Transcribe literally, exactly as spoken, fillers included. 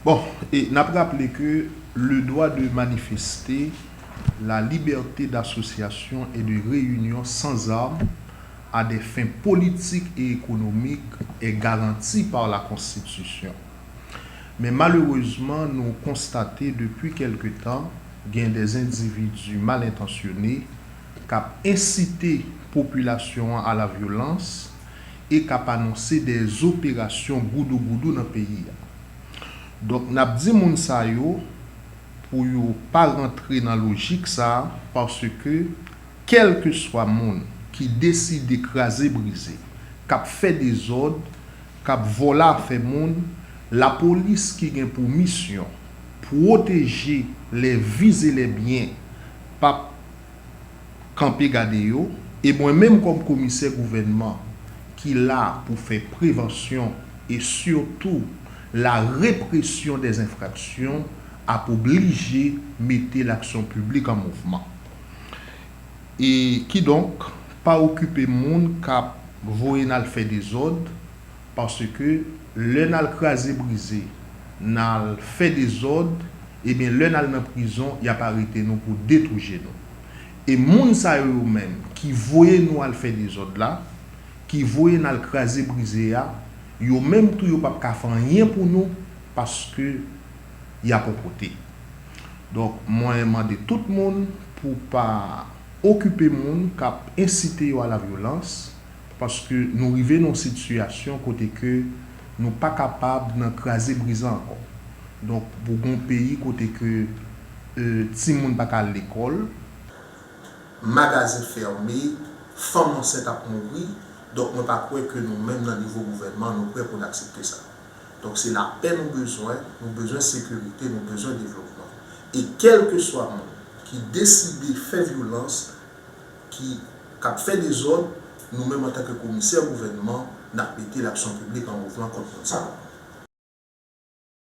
Bon, e n ap raple ke le droit de manifester, la liberté d'association et de réunion sans armes à des fins politiques et économiques est garanti par la Constitution. Men malerezman, nou konstate depi kèlke tan, gen des individus mal intentionnés k ap ensite popilasyon an a la vyolans e k ap anonse des opérations goudougoudou nan peyi a. Donk, n ap di moun sa yo pou yo pa rantre nan lojik sa a, paske kèlkeswa moun ki deside kraze brize, k ap fè dezòd, k ap vòlè afè moun, lapolis ki gen pou misyon pwoteje les vies et les biens p ap kanpe gade yo, e mwen menm kòm komisè gouvènman ki la pou fè prevansyon e sitou la repression des infractions ap oblije mete laksyon piblik an mouvman. E kidonk, pa okipe moun k ap voye n al fè dezòd, paske lè n al kraze brize, n al fè dezòd, ebyen lè n al nan prizon, y ap arete nou pou detouche nou. E moun sa yo, yo menm ki voye nou al fè dezòd la, ki voye n al kraze brize a, yo menm tou yo p ap ka fè anyen pou nou, paske y ap on kote. Donk, mwen mande tout moun pou pa okipe moun k ap ensite yo a la vyolans, paske nou rive nan yon sitiyasyon kote ke nou pa kapab nan kraze brize ankò. Donk, pou gon peyi kote ke, e, timoun pa ka al lekòl, magazen fèmen, fanm ansent ap mouri, donk mwen pa kwè ke nou menm nan nivo gouvènman nou prè pou n aksepte sa. Donk se lapè nou bezwen, nou bezwen sekirite, nou bezwen devlopman. E kèlkeswa moun ki deside fè vyolans, ki, k ap fè dezòd, nou menm antanke komisè gouvènman, n ap mete laksyon piblik an mouvman kont moun sa yo.